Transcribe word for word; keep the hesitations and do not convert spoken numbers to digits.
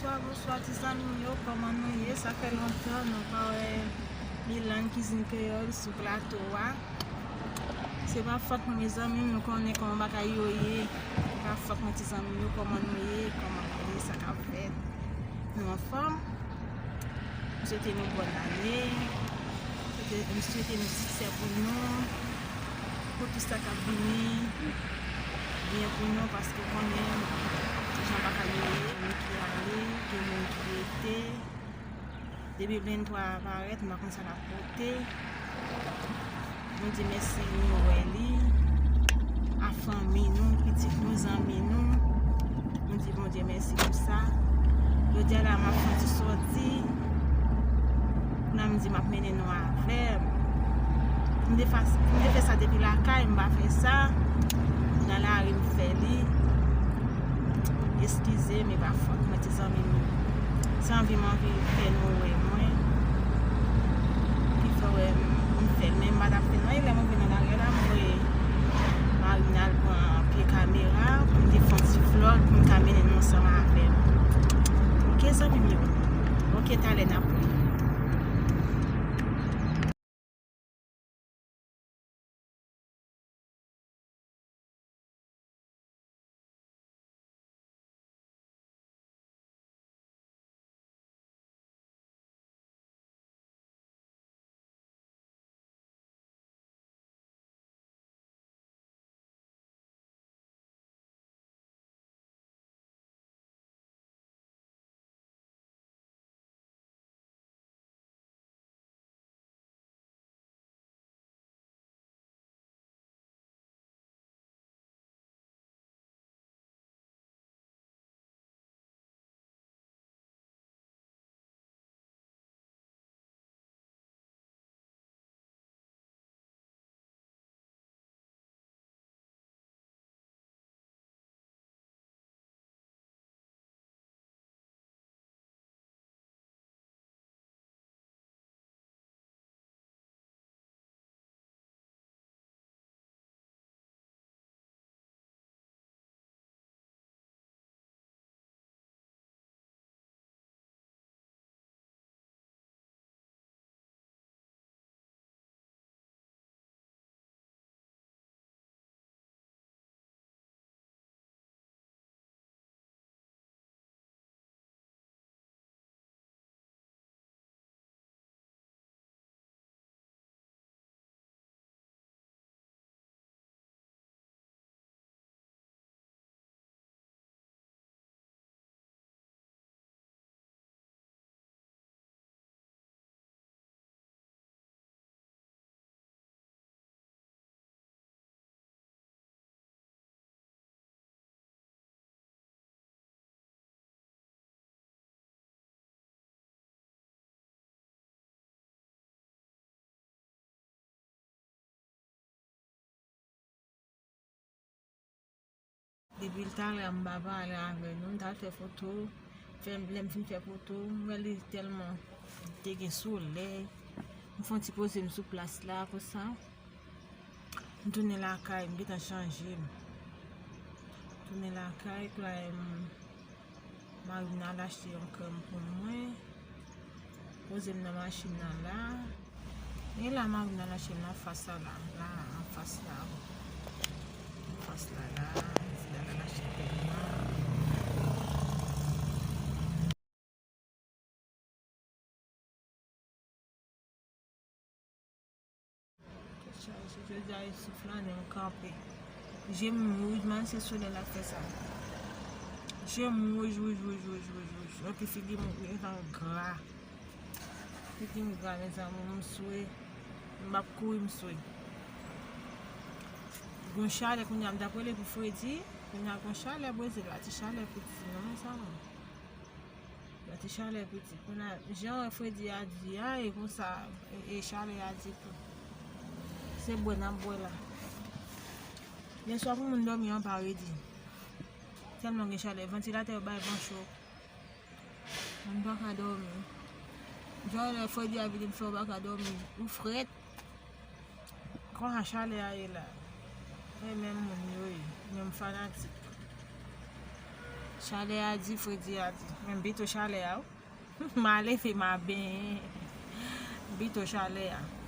Bonswa, bonswa, ti zanmi m yo, kòman nou ye? Sa fè lontan nou pa wè Milan Kizin Kreyòl sou plato a. Se pa fòt mwen, mezanmi, nou konnen kòman bagay yo ye. Se pa fòt mwen, ti zanmi m yo, kòman nou ye? Kòman nou ye? Sa k ap fèt? Nou anfòm? M swete nou bòn ane. M swete nou siksè pou nou, pou tout sa k ap vini byen pou nou, paske w konnen jan bagay yo ye, gen moun ki ale, gen moun ki rete. Depi venntwa a parèt, m pa konn sa l ap pote. Nou di mèsi nou wè li, a fanmi nou, pitit nou, zanmi nou. Nou di Bondye mèsi pou sa. Jodi a la, m ap fè yon ti sòti. Kounye a m di m ap mennen nou avè m. M te fè, m te fè sa depi lakay, m pa fè sa. Nan lari m fè li. Eskize m, e pa fòt mwen, ti zanmi m. Se anvi m anvi fè nou wè mwen ki fè wè m fè l. Men m pa t ap fè l non. E lè m rive nan lari a la, m voye mari m al pran pye kamera pou m te fè yon ti vlòg pou m ka mennen nou ansanm avè m. Oke, zanmi m yo? Oke, talè n ap wè. Depi talè a m pa pale avè nou, m t al fè foto. Fè, lè m fin fè foto, m wè li tèlman te gen solèy. M fè yon ti poze m sou plas la konsa. M tounen lakay, m gentan chanje m. Tounen lakay, kounye a m Mari m nan al achte yon krèm pou mwen. Poze m nan machin nan la. E la mari m nan al achte m nan fas la, la, la, anfas la. Anfas la, la. Se la l al achte krèm nan. Tèt chaje, jodi a e sou flannen m kanpe. Je m wouj, man, se solèy la k fè sa. Je m wouj, wouj, wouj. Epi figi m gentan gra. Figi m gra, mezanmi, m swe. M p ap kouri, m swe. Gon chalè kounye a, m t ap rele pou fredi. Kounye a gon chalè Brezil la, ti chalè piti, non, mezanmi. Yon ti chalè piti. Kounye a, jan fredi a di a, e konsa, e, e chalè a di tou. Se bwè n ap bwè la. Lèswa pou moun dòmi anba redi. Tèlman gen chalè. Vantilatè yo bay van cho. Moun pa ka dòmi. Jan lè fredi a vini, m fè w pa ka dòmi. Ou frèt. Konsa chalè a ye la. E menm moun yo ye, menm fanatik. Chalè a di, fredi a di. Men m pito chalè a, wi. M a leve, m a benyen. M pito chalè a.